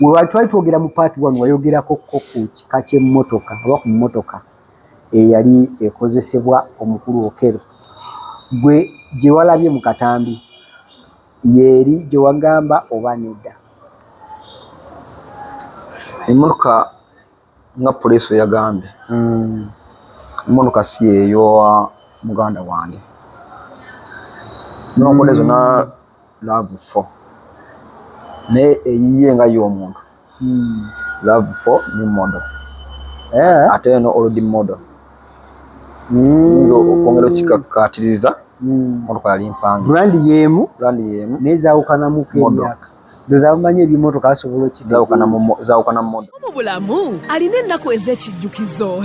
We twali twogera mu part 1, wayogerako ko ku kika ky'emmotoka oba ku mmotoka eyali ekozesebwa omukulu Okello. Gwe gye walabye mu katambi yeeri gye wagamba oba nedda? Emmotoka nga poliisi we yagambye, emmotoka si yeeyo muganda wange, newankubadde zonna RAV4, naye eyiye nga y'omuntu RAV4 new model, ate eno old model. Nyinza okwongera okikakkaatiriza, motoka yali mpange. Brand y'emu? Brand y'emu. Naye zaawukanamuko Model. emyaka. Ndowooza abamanyi ebimotoka basobola okitegeera. Zaawukana mu model. Mu bulamu alina ennaku ez'ekijjukizo.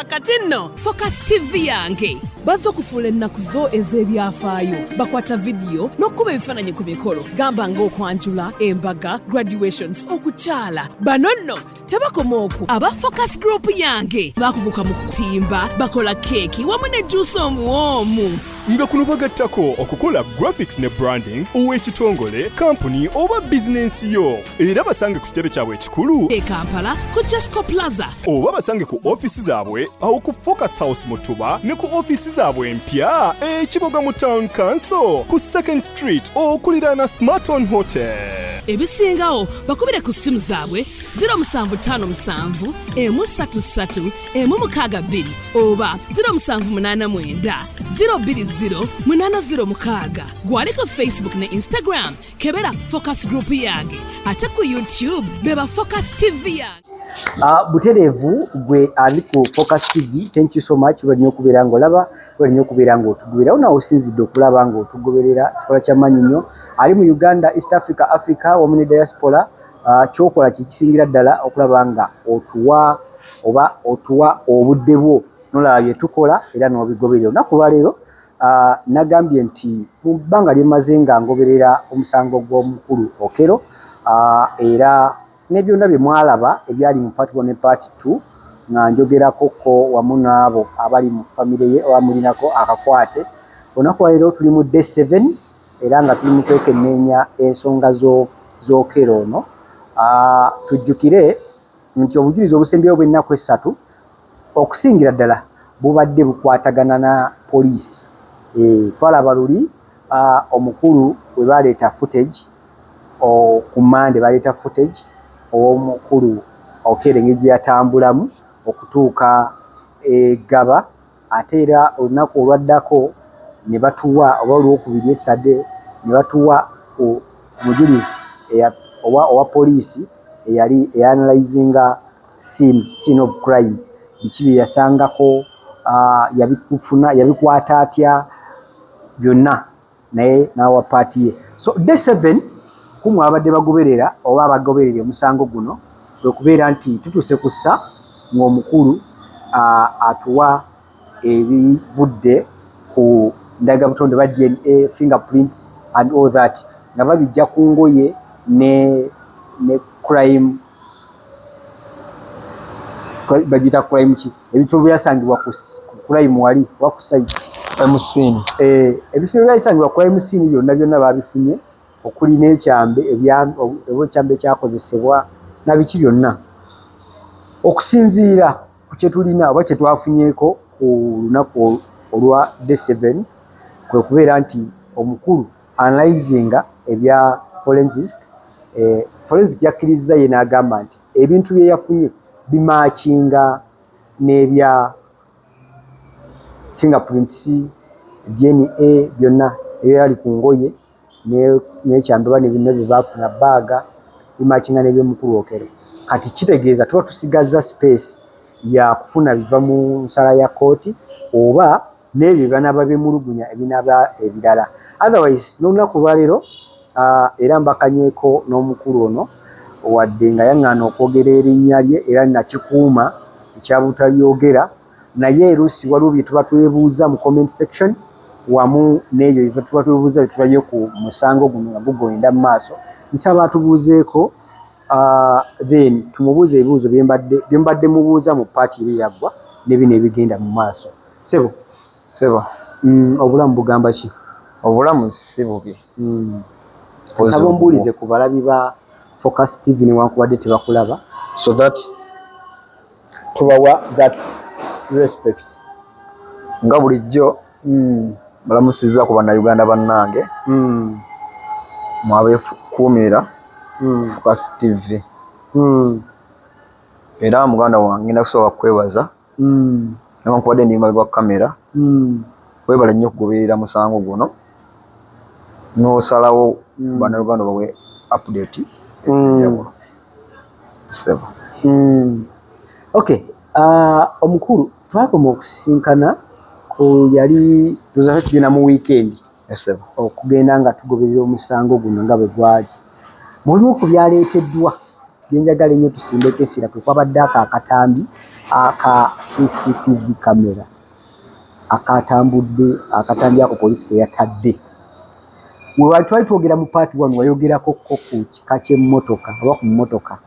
Kati nno Focus TV yange bazze okufuula ennaku zo ez'ebyafaayo. Bakwata vidiyo n'okukuba ebifaananyi ku mikolo, gamba ng'okwanjula, embaga, graduations, okukyala. Bano nno tebakoma okwo. Aba Focus Group yange bakuguka mu kutimba, bakola keeki wamu ne juusi omuwoomu. Nga kuno bagattako okukola graphics ne branding ow'ekitongole, kampuni oba bizinensi yo. Era basange ku kitebe kyabwe ekikulu e Kampala ku Jesco Plaza, oba basange ku ofiisi zaabwe awo ku Focus House mu Tuba, ne ku ofiisi zaabwe empya ekiboga mu Town Council ku Second Street okuliraana Smarton Hotel. Ebisingawo bakubire ku ssimu zaabwe 0757 133 162 oba 0789 020 806. Gwali ku Facebook ne Instagram, kebera Focus Group yange, ate ku YouTube beba Focus TV yange. Butereevu gwe ali ku Focus TV, thank you so much. Balina okubeera ng'olaba, balina okubeera ng'otugoberera nawe osinzidde okulaba ng'otugoberera, kikola kyamaanyi nnyo. Ali mu Uganda, East Africa, Africa wamu ne diaspora, kyokola kikisingira ddala okulaba nga otuwa oba otuwa obudde bwo nolaba bye tukola era n'obigoberera. Olunaku lwaleero, nagambye nti mu bbanga lye mmaze nga ngoberera omusango gw'omukulu Okello, era ne byonna bye mwalaba ebyali mu part 1 ne part 2, nga njogerako ko wamu n'abo abali mu famire ye oba mulinako akakwate. Olunaku lwaleero tuli mu day 7 era nga tuli mu kwekenneenya ensonga z'Okello ono. Tujjukire nti obujulizi obusembyeyo bw'ennaku 3 okusingira ddala bubadde bukwatagana na poliisi. Twalaba luli omukulu we baleeta footage ku Mande, baleeta footage ow'omukulu Okello engeri gye yatambulamu okutuuka e Gaba, ate era olunaku olwaddako ne batuwa, oba olwokubiri, yesterday, ne batuwa ku mujulizi owa poliisi eyali eyaanalyzinga scene of crime, biki bye yasangako, yabikufuna, yabikwata atya byonna, naye n'awa part ye. So day 7 kumwe abadde bagoberera oba abagoberera omusango guno kwe kubeera nti tutuuse ku ssa ng'omukulu atuwa ebivudde ku ndagabutonde ba DNA, fingerprints and all that, nga babijja ku ngoye ne crime, bagiyita crime ki, ebintu byasangibwa ku crime wali oba ku site. Crime scene. Ebifo byasangibwa crime scene byonna byonna babifunye, okuli n'ekyambe, oba ekyambe ekyakozesebwa na biki byonna. Okusinziira ku kye tulina oba kye twafunyeeko ku lunaku olwa day 7, kwe kubeera nti omukulu analyzinga ebya forensic, forensic yakkirizza ye n'agamba nti ebintu bye yafunye bimatchinga n'ebya fingerprints, DNA, byonna ebyali ku ngoye n'ekyambe oba nebino bye baafuna, baaga, bimatchinga n'ebyomukulu Okello. Kati kitegeeza tuba tusigazza space ya kufuna biva mu nsala ya kooti oba n'ebyo banaaba byemulugunya ebinaaba ebirala. Otherwise n'olunaku olwaleero, era mbakanyeeko n'omukulu ono, wadde nga yaŋŋaana okwogera erinnya lye era nakikuuma ekyabutalyogera, naye eruusi waliwo bye tuba twebuuza mu comment section wamu n'ebyo bye tuba twebuuza bye tulabye ku musango guno nga gugenda mu maaso. Nsaba atubuuzeeko, then tumubuuze ebibuuzo bye mbadde mubuuza mu part eri eyaggwa ne bino ebigenda mu maaso. Ssebo. Ssebo. Obulamu bugamba ki? Obulamu si bubi. Nsaba ombuulize ku balabi ba Focus TV newankubadde tebakulaba. So that tubawa that respect nga bulijjo. Balamusizza ku Bannayuganda bannange mwabeekuumira Focus TV. Era muganda wange, ngenda kusooka kukwebaza newankubadde ndi mabega wa kamera. Webale nnyo okugoberera musango guno n'osalawo Bannayuganda bawe update enjawulo, sebo. Okay, omukulu, twakoma okusisinkana ku yali tuzafe tugenda mu weekend esebo okugenda nga tugoberera omusango guno nga bwe gwali. Mu bimu ku byaleeteddwa byenjagala ennyo tusimbeko essira kwe kwabadde ako akatambi aka CCTV camera akatambudde, akatambi ako poliisi ke yatadde. We twali twogera mu part one, wayogerako ko ku kika ky'emmotoka oba ku mmotoka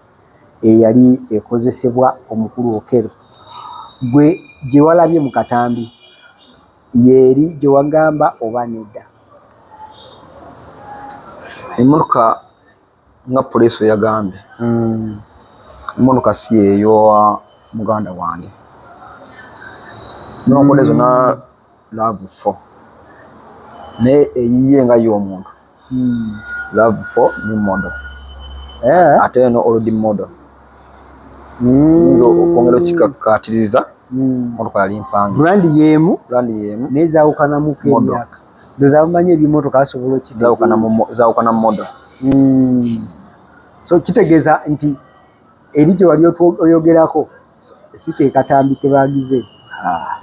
eyali ekozesebwa omukulu Okello. Gwe gye walabye mu katambi yeeri gye wagamba oba nedda? Emmotoka nga poliisi bwe yagambye, emmotoka si yeeyo muganda wange newankubadde zonna RAV4, naye eyiye nga y'omuntu RAV4 new model ate eno old model. Nyinza okwongera okikakatiriza, motoka yali mpange. Brand y'emu? Brand y'emu. Naye zaawukanamuko Model. emyaka. Ndowooza abamanyi ebimotoka basobola okitegeera. Zaawukana model. So kitegeeza nti eri gye wali oyogerako si ke katambi ke baagize.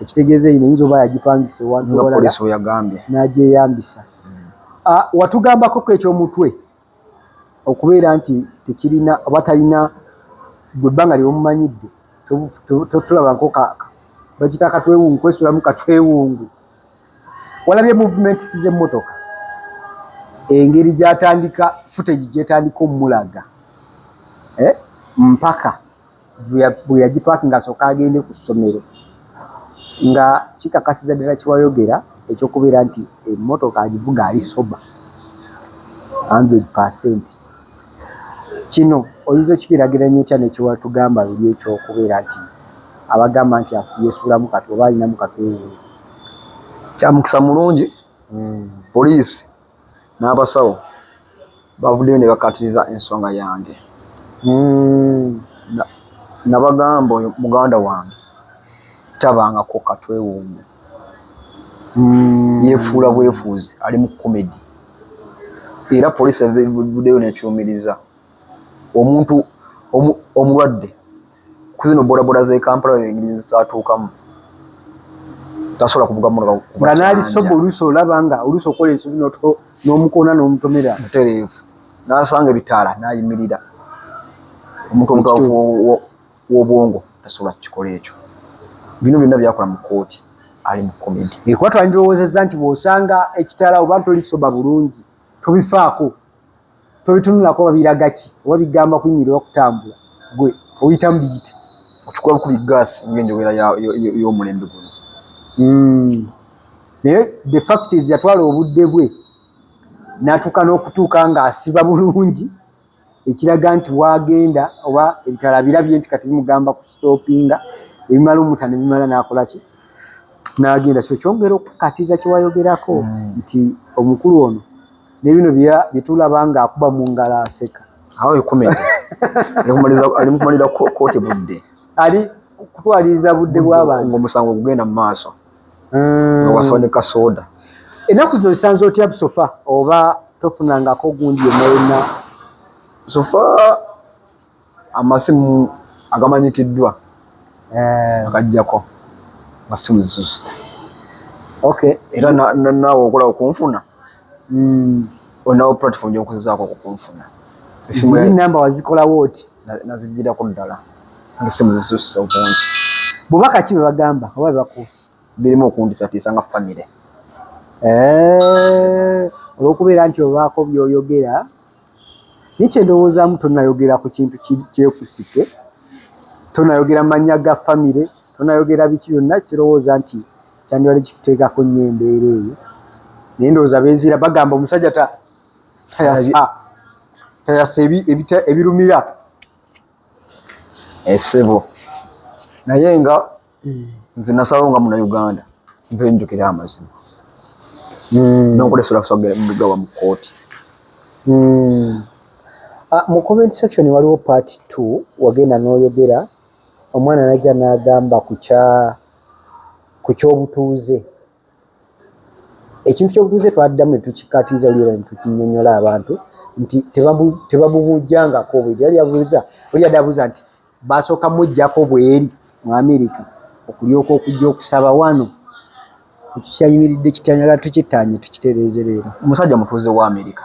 Ekitegeeza eno eyinza oba yagipangisa ewantu nga ewalala poliisi bwe yagambye. N'agyeyambisa. Ah, watugambako ko ekyomutwe okubeera nti tekirina oba talina gwe ebbanga lyomumanyidde totulabako bakita katwewungu kwesulamu katwewungu. Walabye movements z'emmotoka engeri gyatandika, footage gyetandika omulaga, eh? Mpaka bwe yagiparkinga asooka agende ku ssomero, nga kikakasiza ddala kiwayogera ekyokubeera nti emmotoka agivuga ali sober 100%. Kino oyinza okikirageranya otya nekiwatugamba luli ekyokubeera nti abagamba nti yesuulamu kati oba alinamu katwewungu? Kyamukisa mulungi, poliisi n'abasawo bavuddeyo ne bakatiriza ensonga yange. Nabagamba oyo muganda wange tabangako katwewungu, yeefuula bwefuuzi, ali mu comedy. Era poliisi evuddeyo nekyumiriza omuntu omulwadde ku zino bodaboda z'e Kampala engeri zisatuukamu tasobola kuvuga mmotoka kuba nga n'ali kyanja. Sober, oluusi olaba nga oluusi okola ensobi n'omukoona n'omutomera. Mutereevu, n'asanga ebitaala n'ayimirira. Omuntu omutawafu w'obwongo tasobola kukikola ekyo. Bino byonna byakola mu kooti ali mu comedy. Kuba twandirowoozezza nti bw'osanga ekitaala oba toli sober bulungi tobifaako, tobitunulako, oba biraga ki oba bigamba kuyimirira oba kutambula, gwe oyitamu biyite. Okikuba bukubi gaasi ng'enjogera y'omulembe guno. Naye the fact is yatwala obudde bwe n'atuuka n'okutuuka ng'asiba bulungi, ekiraga nti waagenda oba ebitala birabye nti kati bimugamba ku stoppinga, ebimala omuta ne bimala n'akola ki n'agenda. So kyongera okukatiza kyewayogerako nti omukulu ono ne bino bye tulaba ng'akuba mu ngalo aseka. Awo ekomedi ali mu kumalira kooti budde. Ali kutwaliriza budde bw'abantu. Ng'omusango gugenda mu maaso nga wasaba ne kasooda. Ennaku zino zisanze otya so far, oba tofunangako gundi yonna yonna? So far amasimu agamanyikiddwa agajjako nga simu zisuse. Era naawe okola okunfuna, olinawo platform gyokuzaako okukunfuna. Ziri namba wazikolawo oti? Nazigirako ddala nga simu zisusse obungi. Bubaka ki bwe bagamba oba bwe bakuwa? Birimu okuntiisatiisa nga famire. Olw'okubeera nti obaako by'oyogera, naye kyendowoozaamu tonnayogera ku kintu kyekusike, tonnayogera mannya ga famire, tonnayogera biki byonna, kirowooza nti kyandibadde kikuteekako nnyo embeera eyo. Naye ndowooza beezira bagamba omusajja tayasa. Tayasa ebirumira. Esebo naye nga nze nasalawo nga Munnayuganda nve njukira amazima n'okulesula kusogawa mu kkooti. Ah, mu comment section waliwo part 2 wagenda n'oyogera, omwana najja n'agamba ku ky'obutuuze, ekintu ky'obutuuze twaddamu ne tukikatiza oli era ne tukinyonnyola abantu nti tebabubujjangako bweri. Yali abuuza oli, yadde abuuza nti basooka muggyako bweri mu Amerika okulyoka okujja okusaba wano. Ekyo kyayimiridde kitya? Tukittaanye, tukitereeze leero. Omusajja mutuuze wa Amerika,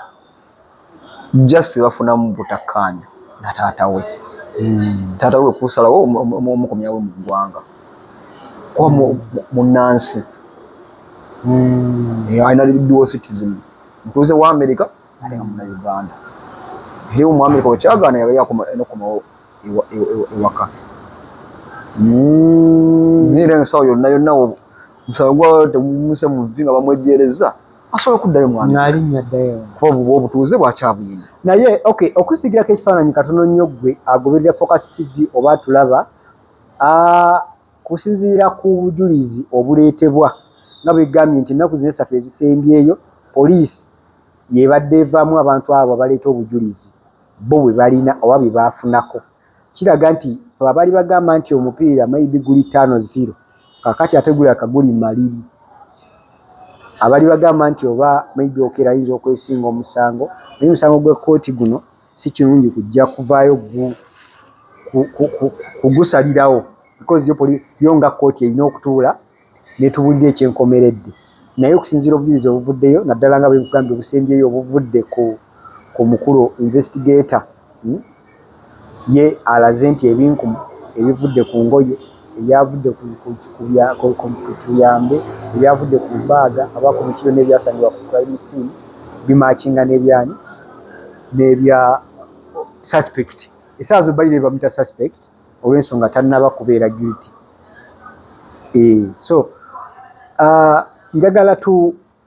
just bafunamu butakkaanya na taata we. Taata we kusalawo omukomyawo mu ggwanga kuba munnansi, alina dual citizen, mutuuze wa Amerika ate nga Munnauganda. Era mu Amerika wekyagaana yali nokukomawo ewaka. Naye era ensawo yonna yonna omusango gwa tegumuse mu vvi nga bamwejereza, asobola okuddayo mu Amerika. Ng'alinnya ddayo. Kuba obuba obutuuze bwakyabuyina. Naye okay, okusigirako ekifaananyi katono nnyo, ggwe agoberera Focus TV oba tulaba, kusinziira ku bujulizi obuleetebwa nga bwegambye nti ennaku zino esatu ezisembyeyo poliisi yebadde evaamu abantu abo abaleeta obujulizi bo bwe balina oba bye baafunako, kiraga nti fe abaali bagamba nti omupiira maybe guli 5-0, kakati ate gulaka guli maliri. Abali bagamba nti oba maybe Okello ayinza okwesinga omusango, naye omusango gw'ekkooti guno si kirungi kujja kuvaayo kugusalirawo because yo nga kkooti erina okutuula netubuulira ekyenkomeredde. Naye okusinziira obujulizi obuvuddeyo, naddala nga bwekugambye obusembyeyo obuvudde ku mukulu investigator, ye alaze nti ebinkumu ebivudde ku ngoye, ebyavudde ku tuyambe, ebyavudde ku baaga aba ku biki byonna ebyasangibwa ku crime scene bimatchinga n'ebyani n'ebya suspect. Essaawa zo bayire bamuyita suspect olw'ensonga tannaba kubeera guilty. So njagala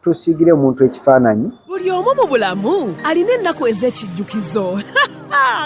tusiigire omuntu ekifaananyi. Buli omu mu bulamu alina ennaku ez'ekijjukizo.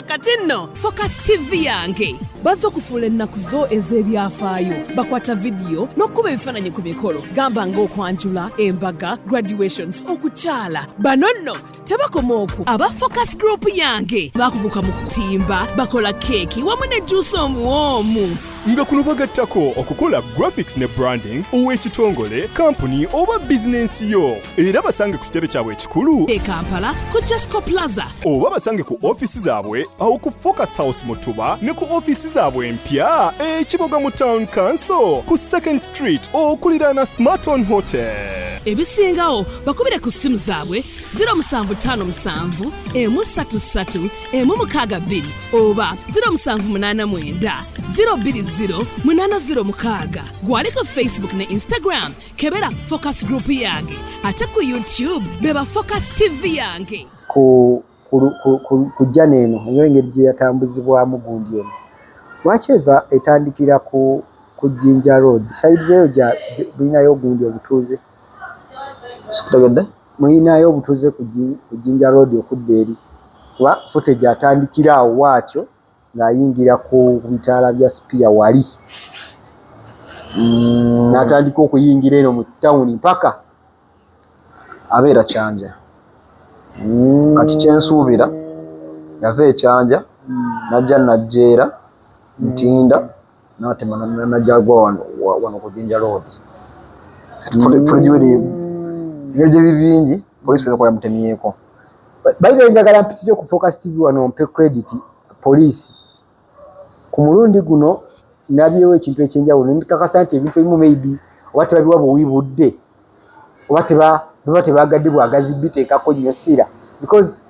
Kati nno Focus TV yange bazza okufuula ennaku zo ez'ebyafaayo. Bakwata vidiyo n'okukuba ebifaananyi ku mikolo, gamba ng'okwanjula, embaga, graduations, okukyala. Bano nno tebakoma okwo, aba Focus Group yange bakuguka mu kutimba, bakola keeki wamu ne juusi omuwoomu. Nga kuno bagattako okukola graphics ne branding ow'ekitongole, kampuni oba bizinensi yo. Era basange ku kitebe kyabwe ekikulu e Kampala ku Jasco Plaza, oba basange ku ofiisi zaabwe awo ku Focus House mu Tuba, ne ku ofiisi zaabwe empya ekiboga mu Town Council ku Second Street okuliraana Smarton Hotel. Ebisingawo bakubire ku ssimu zaabwe 0757 133 162 oba 0789 020 806. Gwali ku Facebook ne Instagram, kebera Focus Group yange, ate ku YouTube beba Focus TV yange. Ku jjana eno eyo engeri gye yatambuzibwamu gundi eno, lwaki eva etandikira ku Jinja Road side eyo? Bulinayo gundi obutuuze? Sikutegedde. Mulinayo obutuuze ku Jinja Road okudda eri? Kuba footage atandikira awo waatyo ng'ayingira ku bitaala bya Spear wali, n'atandika okuyingira eno mu tawuni mpaka Abeera Kyanja. Kati kyensuubira yava ekyanja najja najjeera Ntinda n'atema najja gwa wano ku Jinja Road. Kati footage weri engeri gye bibingi, poliisi ezokuba yamutemyeko. By the way, njagala mpitire ku Focus TV wano mpe credit poliisi. Ku mulundi guno nabyewo ekintu ekyenjawulo nekakasa nti ebintu ebimu maybe oba tebabiwa buwi budde oba baba tebagadde bwagazi biteekako nnyo sira, because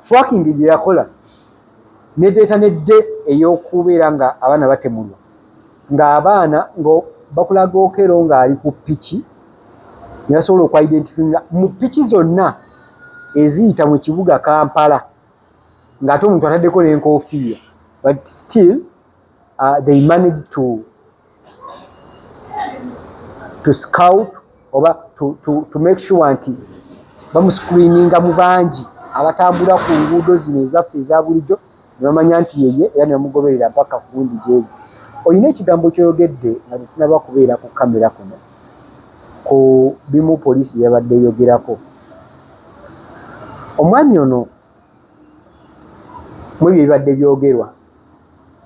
tracking gye yakola nedeeta nedde ey'okubeera nga abaana batemulwa, ng'abaana nga bakulaga Okello ng'ali ku piki, ne basobola okuidentifyinga mu piki zonna eziyita mu kibuga Kampala, ng'ate omuntu ataddeko n'enkofiira, but still they managed to scout oba to make sure nti bamuscreeninga mu bangi. abatambula ku nguudo zino ezaffe eza bulijjo ne bamanya nti yeye era ne bamugoberera mpaka ku gundi gyeri. Olina ekigambo ky'oyogedde nga tetunaba kubeera ku kamera kuno ku bimu poliisi byabadde eyogerako. Omwami ono mu ebyo ebibadde byogerwa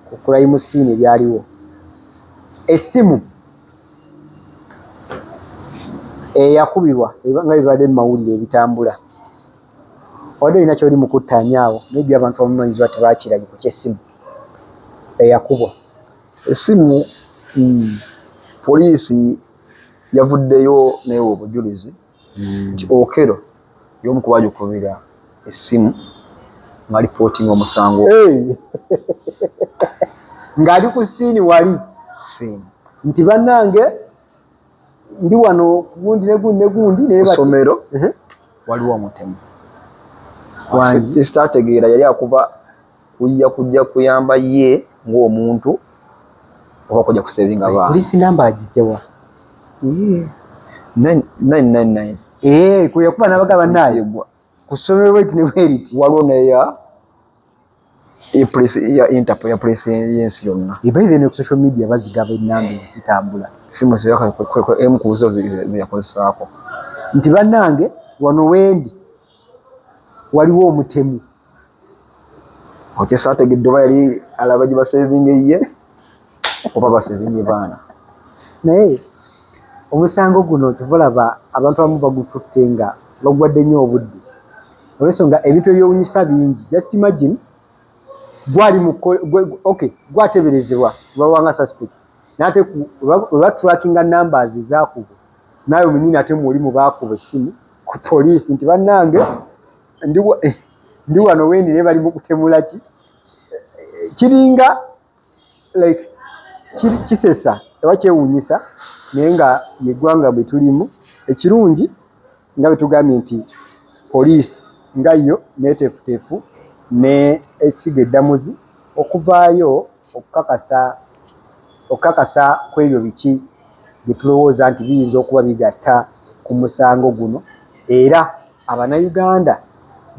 ku crime scene ebyaliwo, essimu eyakubibwa nga bibadde mu mawulire ebitambula, obadde olina ky'oli mu kuttaanya awo, maybe abantu abamu bayinza oba tebakirabye ku ky'essimu eyakubwa. Essimu poliisi yavuddeyo neewa obujulizi nti Okello y'omu ku baagikubira essimu nga alipootinga omusango. Ng'ali ku scene wali simu nti bannange ndi wano gundi ne gundi ne gundi naye ku ssomero waliwo omutemu. Wangi. Kyesitaategeera yali akuba kujja kujja kuyamba ye ng'omuntu oba kujja kusevinga baana. Poliisi namba agijjawa? 999. Eh, kwe yakuba n'abagamba bannaaye ku ssomero bweti ne bweriti. Waliwo neya ya Interpol, ya poliisi y'ensi yonna. Ebaithe ne ku social media bazigaba ennamba ezo zitambula. Simu emu ku zo zeyakozesaako. Nti bannange wano wendi waliwo omutemu. Okyesaategedde oba yali alaba gye basevinga ye oba basevinga baana. Naye omusango guno kyova olaba abantu abamu bagututte nga baguwadde nnyo obudde olw'ensonga ebintu ebyewunyisa bingi. Just imagine gwali mu okay, gwateberezebwa bawanga suspect n'ate we batrackinga numbers ezaakubwa naawe mwennyini ate mwoli mu baakuba essimu ku poliisi nti bannange ndi wano wendi naye bali mu kutemula ki kiringa like kisesa oba kyewuunyisa, naye nga yeggwanga bwe tulimu. Ekirungi nga bwe tugambye nti poliisi nga yo neeteefuteefu ne essiga eddamuzi okuvaayo okukakasa ku ebyo biki bye tulowooza nti biyinza okuba bigatta ku musango guno, era Abannayuganda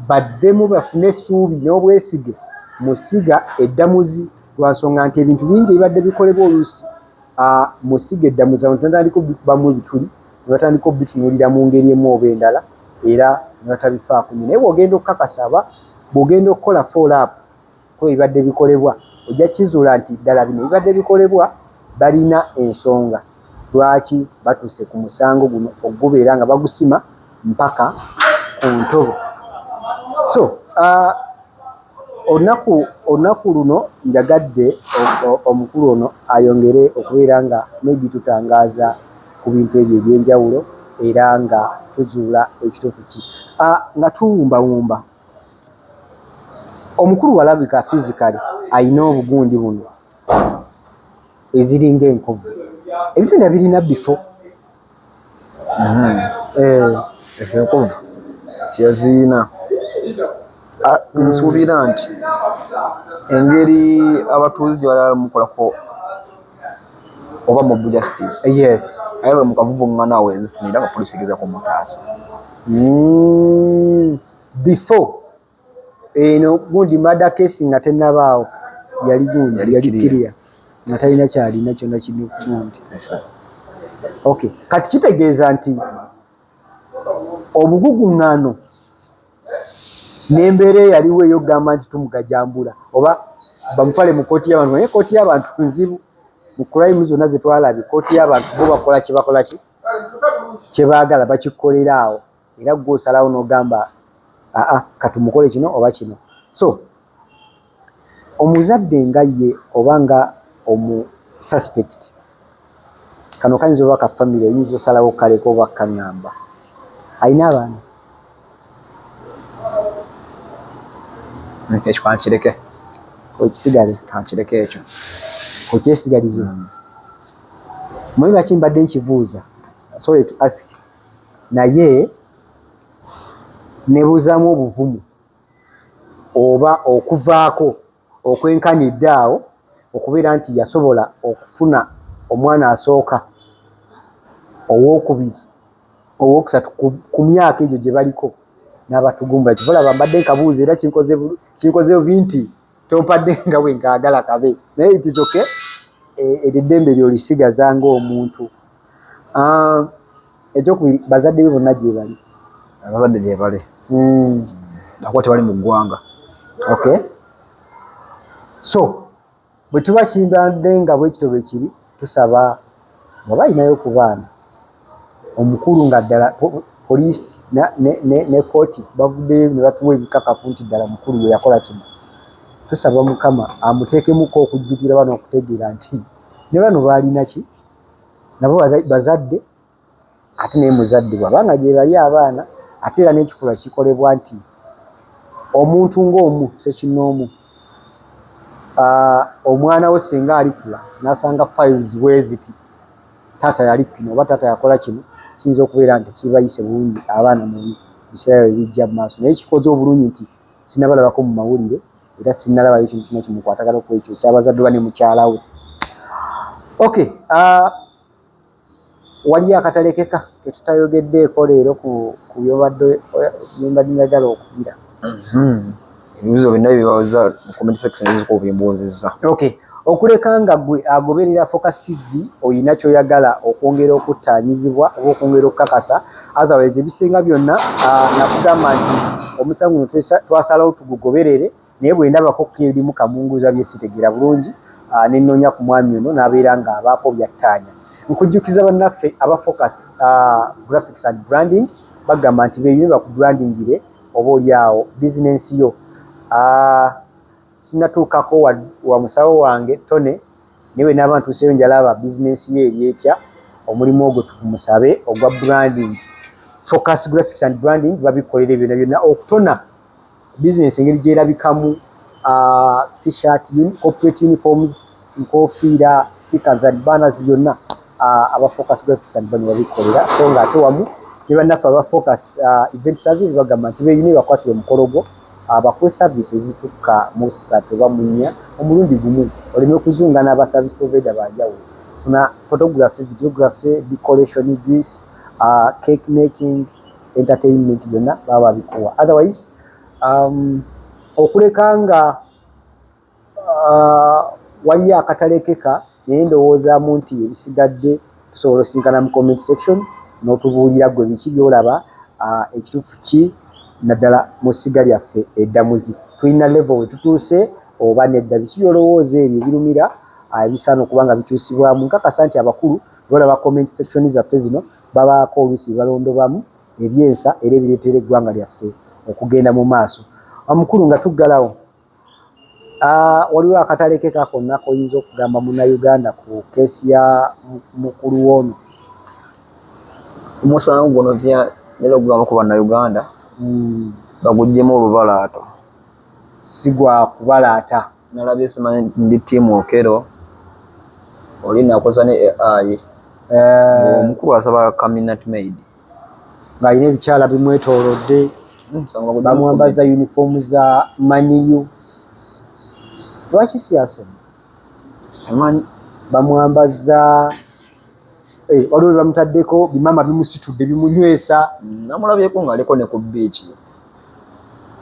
baddemu bafune essuubi n'obwesige mu ssiga eddamuzi lwa nsonga nti ebintu bingi ebibadde bikolebwa oluusi mu ssiga eddamuzi abantu batandika obikubamu ebituli ne batandika obitunuulira mu ngeri emu oba endala era ne batabifaako nnyo. Naye bw'ogenda okukakasa aba bw'ogenda okukola follow up ku ebibadde bikolebwa ojja kizuula nti ddala bino ebibadde bikolebwa balina ensonga lwaki batuuse ku musango guno ogubeera nga bagusima mpaka ku ntobo. So olunaku luno njagadde omukulu ono ayongere okubeera nga maybe tutangaaza ku bintu ebyo ebyenjawulo era nga tuzuula ekituufu ki. Nga tuwumbawumba omukulu walabika physically ayina obugundi buno eziringa enkovu, ebintu bino birina bifo. Ezo enkovu teyaziina. Nsuubira nti engeri abatuuze gye balala mukolako oba mob justice. Yes. Aye bwe mukavuvuŋŋana awo ezifunira nga poliisi egezaako omutaasa. Before eno gundi murder case nga tennabaawo yali gundi yali clear nga talina kyalina kyonna kiri gundi. Okay, kati kitegeeza nti obuguguŋŋano n'embeera eyaliwo ey'okugamba nti tumugajambula oba bamutwale mu kkooti y'abantu, naye kkooti y'abantu nzibu mu crime zonna ze twalabye. Kkooti y'abantu bo bakola kye bakola ki kye baagala bakikolera awo, era ggwe osalawo n'ogamba aa katumukole kino oba kino. So omuzadde nga ye oba nga omu suspect kano kayinza oba ka family oyinza osalawo kaleka oba kaŋŋamba alina abaana. Ekyo kankireke. Okisigale. Kankireke ekyo. Okyesigalize. Mumanyi lwaki mbadde nkibuuza? Sorry to ask, naye nebuuzaamu obuvumu oba okuvaako okwenkanidde awo okubeera nti yasobola okufuna omwana asooka, owookubiri, owookusatu ku myaka egyo gye baliko. N'abatugumbula kyova olaba mbadde nkabuuza era kinkoze bubi nti tompadde nga bwe nkaagala kabe, naye it is okay. Eryo eddembe ly'olisigaza ng'omuntu. Ah, ekyokubiri, bazadde be bonna gye bali? Abazadde gye bali, akuba tebali mu ggwanga. Okay, so bwe tuba kimbadde nga bwe kityo bwe kiri, tusaba bw'aba alinayo ku baana omukulu nga ddala poliisi ne kooti bavuddeyo ne batuwa ebikakafu nti ddala mukulu ye yakola kino, tusaba Mukama amuteekemuko okujjukira bano, okutegeera nti ne bano baalina ki, nabo bazadde, ate naye muzadde bw'abanga gye bali abaana. Ate era n'ekikolwa kikolebwa nti omuntu ng'omu ssekinnoomu, omwana we singa alikula n'asanga files bwe ziti, taata yali kino oba taata yakola kino, kiyinza okubeera nti kibayise bulungi abaana mu biseera bye bijja mu maaso. Naye kikoze obulungi nti sinnabalabako mu mawulire era sinnalabayo kintu kyonna kimukwatagana ku ekyo ekyabazadde oba ne mukyala we. Okay, waliyo akatalekeka ketutayogeddeeko leero ku byobadde byembadde njagala okugira? Ebibuuzo byonna byebabuuza mu comment section eziko obimbuuzizza. Okay, okuleka nga gwe agoberera Focus TV oyina kyoyagala okwongera okuttaanyizibwa oba okwongera okukakasa, otherwise ebisinga byonna, nakugamba nti omusango guno twasalawo tugugoberere, naye bwe ndabako ko erimu kamunguza bye sitegeera bulungi, ne nnoonya ku mwami ono n'abeera ng'abaako byattaanya. Nkujjukiza bannaffe aba Focus Graphics and Branding bagamba nti beeyune bakubrandingire oba oli awo bizinensi yo. Sinatuukako wa musawo wange Tone, naye bwe naaba ntuuseyo njalaba bizinensi ye eri etya. Omulimu ogwo tumusabe ogwa branding. Focus Graphics and Branding babikolera byonna byonna, okutona bizinensi engeri gyerabikamu, t-shirt, corporate uniforms, nkofiira, stickers and banners, byonna aba Focus Graphics and Branding babikolera. So nga ate wamu ne bannaffe aba Focus Event Service bagamba nti beeyune bakwatire omukolo gwo, bakuwe service ezituuka mu ssatu oba mu nnya omulundi gumu, oleme okuzunga n'aba service provider banjawulo. Funa photography, videography, decoration, juice, cake making, entertainment, byonna baba babikuwa. Otherwise okuleka nga waliyo akatalekeka, naye ndowoozaamu nti ebisigadde tusobola osinkana mu comment section n'otubuulira gwe biki by'olaba, ekituufu ki, naddala mu ssiga lyaffe eddamuzi tulina level we tutuuse oba nedda. Biki by'olowooza ebyo ebirumira, ebisaana okuba nga bikyusibwamu? Nkakasa nti abakulu balaba comment section zaffe zino, babaako oluusi balondobamu ebyensa era ebireetera eggwanga lyaffe okugenda mu maaso. Omukulu, nga tuggalawo, waliwo akatalekeka konna koyinza okugamba Munnayuganda ku keesi ya mukulu w'ono? Omusango guno nyala okugamba ku Bannayuganda baguggyemu olubalaato. Si gwa kubalaata. Nalabye simanyi ndi team Okello, oli nakoza ne AI. Omukulu asaba ka Minute Maid. Ng'alina ebikyala bimwetoolodde, bamwambaza uniform za Man U. Lwaki si Arsenal? Simanyi. Bamwambaza, waliwo bamutaddeko bimama bimusitudde bimunywesa. Namulabyeko ng'aliko ne ku beach.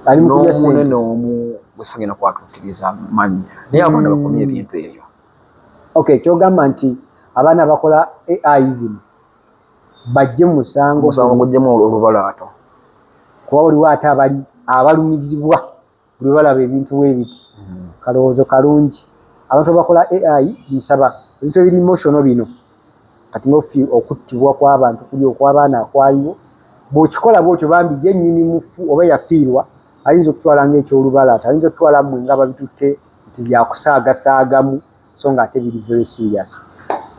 Ali mu kulya n'omunene ssente. Omu gwe sagenda kwatuukiriza mannya, naye abaana bakomye ebintu ebyo. Okay, kyogamba nti abaana bakola AI zino bajje mu musango? Omusango guggyemu olubalaato. Kuba waliwo ate abali abalumizibwa buli balaba ebintu bwe biti. Kalowoozo kalungi. Abantu abakola AI, nsaba ebintu ebiri emotional bino, kati nga okuttibwa kw'abantu kuli okw'abaana akwaliwo, bw'okikola bwotyo bambi ye nnyini mufu oba yafiirwa ayinza okutwala ng'ekyolubalaata, ayinza okutwala mmwe nga babitutte nti byakusaagasaagamu, so nga ate biri very serious.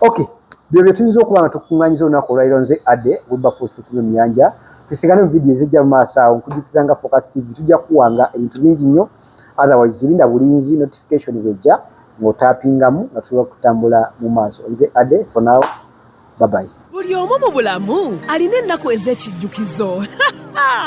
Okay, byo bye tuyinza okuba nga tukuŋŋaanyiza olunaku olwaliro. Nze Ade Wilberforce Kubi Muyanja, tusigane mu vidiyo ezijja mu maaso awo. Nkujjukiza nga Focus TV tujja kuwanga ebintu bingi nnyo. Otherwise linda bulinzi notification bwejja ng'otaapingamu nga tusobola kutambula mu maaso. Nze Ade, for now, bye bye. Buli omu mu bulamu alina ennaku ez'ekijjukizo.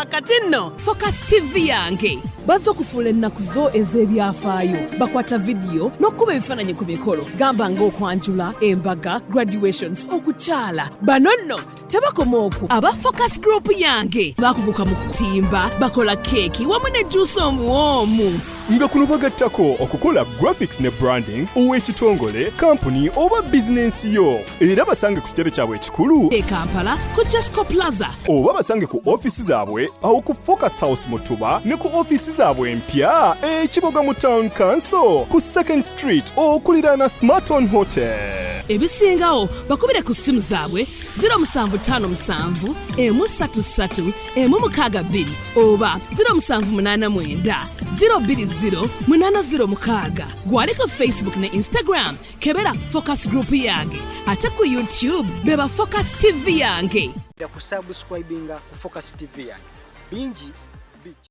Kati nno Focus TV yange. Bazze okufuula ennaku zo ez'ebyafaayo. Bakwata vidiyo n'okukuba ebifaananyi ku mikolo, gamba ng'okwanjula, embaga, graduations, okukyala. Bano nno tebakoma okwo. Aba Focus Group yange bakuguka mu kutimba, bakola keeki wamu ne juusi omuwoomu. Nga kuno bagattako okukola graphics ne branding ow'ekitongole, kampuni oba bizinensi yo. Era basange ku kitebe kyabwe ekikulu e Kampala ku Jesco Plaza, oba basange ku ofiisi zaabwe awo ku Focus House mu Tuba, ne ku ofiisi zaabwe empya ekiboga mu Town Council ku Second Street okuliraana Smarton Hotel. Ebisingawo bakubire ku ssimu zaabwe 0757 133 162 oba 0789 020 806. Gwali ku Facebook ne Instagram, kebera Focus Group yange, ate ku YouTube beba Focus TV yange. Kusubscribinga ku Focus TV yange, bingi bijja.